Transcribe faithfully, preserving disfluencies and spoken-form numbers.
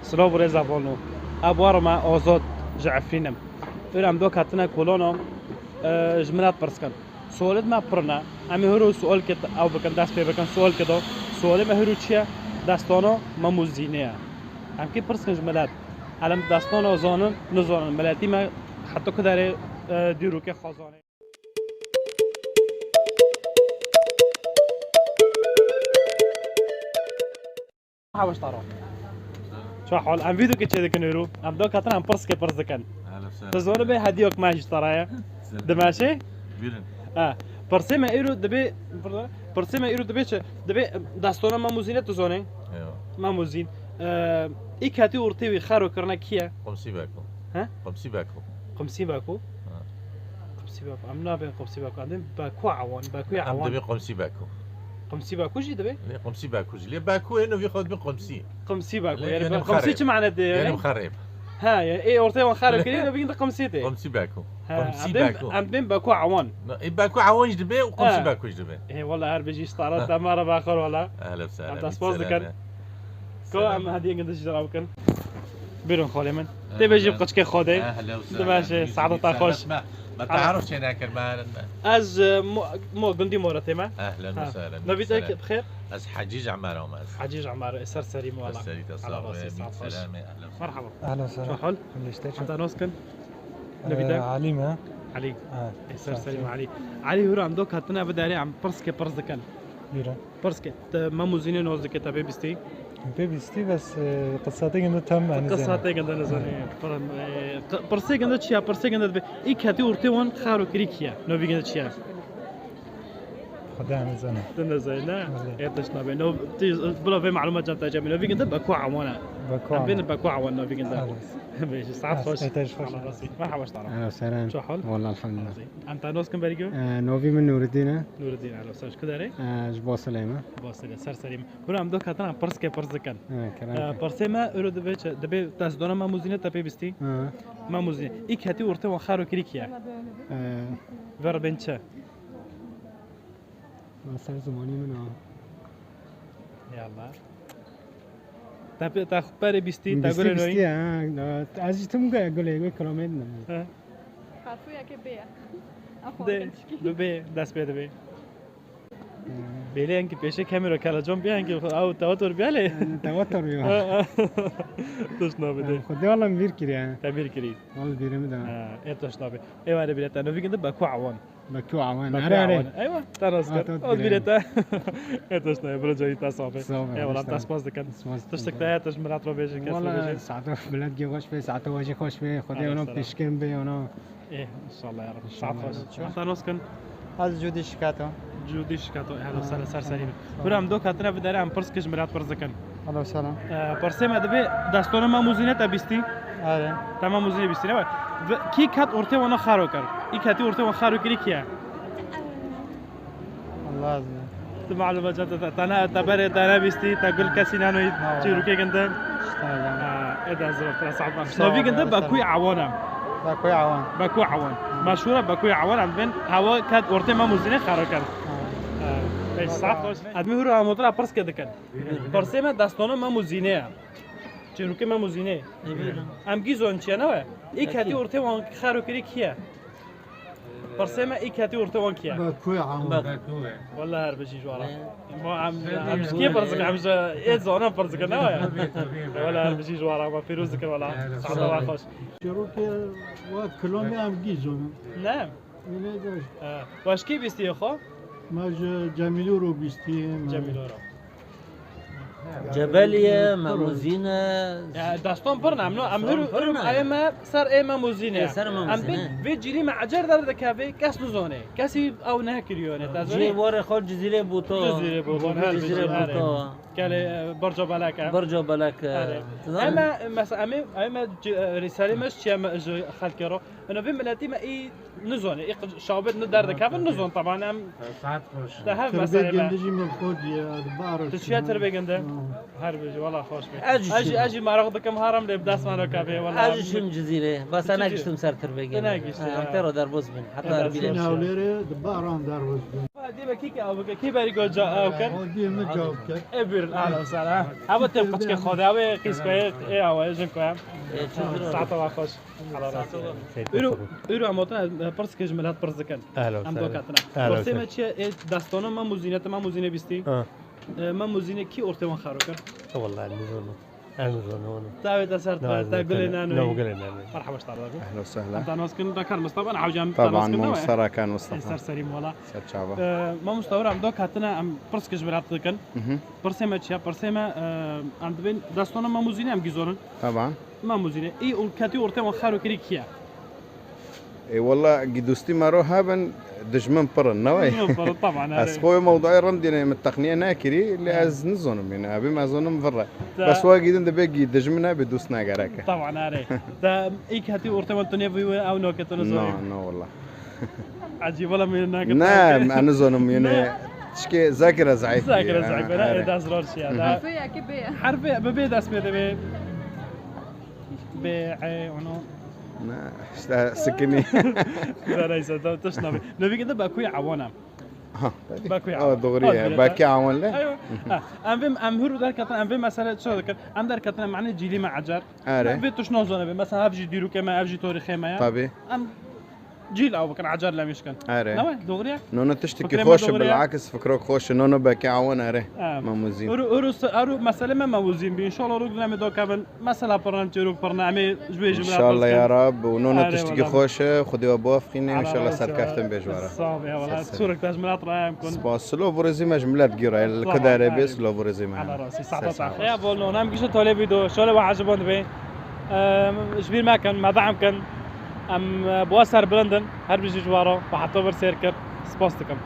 Silav û rêz hevalno. Ev war me Azad ji Efrîn im. Îro em do ketine kolana, e, ji milet pirs kin. Sualêt me pir ne. Em ê hiro sualkê ew bikin, dest pê bikin, sualkê de. Sualê me hiro çi ye? Destana Mem û Zînê ye. Em kê pirs kin ji milet. Hela em destana zanin, nizanin. Miletî me heta ku derê, e, dîrokê xwe zanê. Merhaba ji te re. Çi hal? Em vîdokê çêdikin îro. Em do ketin em pirskê pirs dikin. Ehlen sehlen. Tu zor bê hediyok me ji te re ye. Sehlen. Dimeşê? Bîrin. Ha. Pirsê me îro dibê, pirsê me îro dibê çi? Dibê destona Mem û Zînê tu zonê? Ewa. Mem û Zîn. Î ketî ortê wî xero kirine kî ye? Qumsî Beko. He? Qumsî Beko. Qumsî Beko? Ha. Qumsî Beko. Em nabên Qumsî Beko. Em dibên Beko Ewan. Bekoyê Ewan. Em dibê Qumsî Beko. Qumsî Beko jî dibê? Lê Qumsî Beko jî. Lê Beko ê novî xwe dibê Qumsî. Qumsî Beko. Lê Yanî yanî Qumsî xerê. Çi mane tê? Yanî xerê. Ha, yanî ê ortê wan xerê kirî, novî de Qumsî tê. Qumsî Beko. Ha, Qumsî em dibên, Beko. Em dibên Beko Ewan. Na, ê Beko Ewan jî dibê û Qumsî Ha. Beko jî dibê. Ê, wala her bijî stara dema re baxir wala. Ehlen sehlen. Em te spas dikin. Ko em hediye gindi ji ra bikin. Bêrûn xalê min. Tê bêjî qeçkê Xwedê. Ehlen sehlen. Dimeşê, saeta te xweş. Me, me tearuf çê nekir, me. Ez, e, mo, mo gundî Moratê me. Ehlen sehlen. Navî te bi xêr? Ez Hecî Emer am ez. Hecî Emer, e, ser serî min wala. Ser serî te sağ ol. Saet xweş. Merhaba. Ehlen sehlen. Çi hal? Hemdîşte çi? Heta nos kin. Navî te? Elî me. Elî. E, ser serî min Elî. Elî hûra em do ketine bi derê em pirskê pirs dikin. Bîre. Pirs ke, te Mem û Zînê nos dike, te pê bîstî? Pê bîstî, bes, e, qisatê ginde tam, yani, qisatê ginde nizanî. Pirsê ginde çi ya? Pirsê ginde dibe. Î ketî ortê wan xaro kirî kî ya? Novî ginde çi ya? Xweda nizane. Tu nizanî, ne? Ê tişt nabe. No, tu, bila vê malumat can te cemî. Novî ginde Beko Ewan e. Beko Ewan. Em bêne Beko Ewan novî ginde. Bêjî, saet xweş. Ê te ji xweş. Merhaba, ji te re. Ehlen sehlen. Çi hal? Wala elhamdulillah. Em te nos kin berî ku? E, novî min Nûreddîn e. Nûreddîn, ehlen sehlen. Ji ku derê? E, ji Basilê me. Basilê, ser serî min. Hûra em do ketin em pirskê pirs dikin. E, kerem. E, pirsê me îro dibe çi? Dibe destdana Mem û Zînê te pê bîstî? Ha. Mem û Zînê. Î ketî ortê wan xero kirî kî ye? E. Verbên çi? Ser zimanî min a. Yallah. Te pê, te xwe perê bîstî, te gurê noyî. Bîstî, ha. Ez jî tim gulê, gulê kilometre ne. He. Harfûyeke bê ye. De, bi bê, dest pê dibe. Bêlê enkî pêşê kemîro kelecan bî, enkî ew tewator bî lê. Tewator bî. Tişt nabê de. Xwedê wala min bîr kiriye. Te bîr kirî. Wala bîrê min de. Ha, ê tişt nabê. Ê were bîre te. Novî ginde Beko Ewan. Beko Ewan. Beko Ewan. Eywa, te nas kir. Ot bîre te. Ê tişt nabê. Bira carî te sabe. Eywa, te spas dikin. Tiştek te heye, tişt milet ro bêjin, kes ro bêjin. Wala saet milet gê xweş be, saet wajî xweş be. Xwedê ona pişkin be, ona. Ê, inşallah ya Rabbi. Saet xweş. Em te nas kin? Ez Cûdî Şikato. Cûdî Şikato, ehlen sehlen, ser serî min. Hûra em do ketine bi derê em pirs kir ji milet pirs dikin. Ehlen sehlen. E, pirsê me dibe destona Mem û Zînê te bîstî? Erê. Te Mem û Zînê bîstî, ne we? Kî ket ortê wana xero kir? Î ketî ortê wan xero kirî kî ye? Allah azim. Tu malûm e, te, te, te ne, te berê, te nebîstî, te gul kesî nanoyî, çîrokê ginde. Ha, ê de zor, te saet. Novî ginde Beko Ewan e. Beko Ewan. Beko Ewan. Meşhûr e Beko Ewan, em bên hewa ket ortê Mem û Zînê xero ket. Ha. Ê, saet xweş. Edmî hûra em otir pirskê dikin. Pirsê me destona Mem û Zînê ye. Çîrokê Mem û Zînê. Em gî zon çi ye, ne we? Î ketî ortê wan xero kirî kî ye? Pirsê me î ketî ortê wan kî ye? Beko Ewan. Wala her bijî ji wara. Ma em, em ji kê pirs dikin? Em ji ê zanan pirs dikin, ne waya? Wala her bijî ji wara. Ma pîroz dikin wala. Saeta we xweş. Çîrokê we kilamê em gî zonin. Ne? Wî nêdaş. He. We ji kê bîstiye xwe? Me ji Cemîlû ro bîstiye. Cemîlû ro. Cebeliye, Mem û Zîn e. Ya, destan pir ne, em no, em hir, hir, em me ser ê Mem û Zîn e. Ê, ser Mem û Zîn e. Em bê, vê cîrî me ecer derdikeve, kes nizane. Kesî ew nekiriyo ne, te zanî? Cî warê xwe Cizîrê Bûto. Cizîrê Bûto, her Cizîrê Bûto. Gelê, e, Birca Belek e. Birca Belek e. Em e, mesela, em ê, em e, rîsalê me ji çiye me, ji xelkê ro. Eno vê miletî me î nizone, î şabet ne derdikevin, nizon, taban em. Saet xweş. Te hev meselê me. Tirbê gindi jî min xwe diye, ez bar. Tu çiye tirbê gindi? Her bijî, wala xweş be. Ez jî, ez jî, ez jî meraq dikim, haram lê bi dest me nokeve, wala. Ez jî çûm Cizîrê, bes ez negiştim ser tirbê gindi. Tu negiştî, ha. Em tê ro derbas bin. Heta Erbilê. Hewlêrê di baran derbas bin. Dê be kî ke avike, kî berî go ca aw ker? O dê min cawab ker. E bir, ahlan sala. Hava te qıçke xode, hava qîs koye, e hava jin koye. Saata wa xweş. Allah razı olsun. Ürü, ürü amota, e, pirs ke ji milet pirs dikin. Ahlan sala. Em do katına. Pirsê me çiye, e, dastona ma muzîne, te ma muzîne bîstî. Ha. E, ma muzîne kî ortê wan xaro kir? E, wallahi, nizanim. Ez nizanim onu. Tavê te ser, te gulê nanoyî. Nav gulê nanoyî. Merhaba, ji te re. Ehlen we sehlen. Em te nas kin, dakar Mustafa, ben hawcam te nas kin, ne? Serakan Mustafa. Ser serî wala. Ser çava. E, ma Mustafa, em do katine, em pirs ke ji milet dikin. Pirsê me çiye? Pirsê me, e, em dibên destona ma muzîne em gîzonin. Taban. Ma muzîne. Î û ketî ortê wan xero kirî kî ye? E, walla, gî dostî me ro hebin, dijmin pir in, ne wey? Dijmin pir in, taban, erê. Ez xwe wê mewduê rind dîne, min teqniye nekirî, lê ez nizanim, yani, ebî me zanim vir e. Bes wa gî din dibe gî dijmin hebe, dost ne gerek e. Taban, erê. Te î ketî ortê wan tu nêvî we, ew nake tu nizanim. Na, na, walla. Ecîb, walla, min nake. Ne, ez nizanim, yani, tişkê zekire zayıf. Zekire zayıf, erê. Dest rar şiya, da. Herfê yekê bê. Herfê bi bê dest pê dibe. Bê, e, onu. Ne, işte, sikini. Neyse, tamam, tişt nabe. Navî ke de Bakuyê Awan e. Ha, Bakuyê Awan. Doğru ya. Bakuyê Awan le. Eywa. Ha, em vê, em hûr derketin, em vê mesele çi dikin? Em derketin, em, yani, cîlî me ecer. Erê. Vê tişt nazane be. Mesela, ev jî dîrokê me, ev jî torîxê me ya. Tabii. Em cîl aw bikin, ecer lemîş kin. Erê. Ne we? Doğru ya? Nona tiştekî xweş e, bilakis fikrok xweş e. Nona Bakuyê Awan erê. Mamuzîn. Uru, uru, uru mesele me mamuzîn bi. İnşallah rûk dine me do kevin. Mesela pirnan, çêrok pirnan, em ê ji wê ji milet. İnşallah ya Rab, û nona tiştekî xweş e, Xwedê we biafxîne, inşallah serkeftin bê ji we re. Sağ ol, eyvallah. Sûrek te ji milet re em kun. Spas, silav û rêzî me ji milet gîra, li ku derê bê silav û rêzî me. Allah razı olsun. Saeta te xêr. Ya bol non, em gişe tolê vîdeo, şole we eciband bê. Em, ji bîr mekin, me deam kin. Em, e, bi we serbilind in, her bijî ji we re, we heta vir sêr kir. Spas dikim.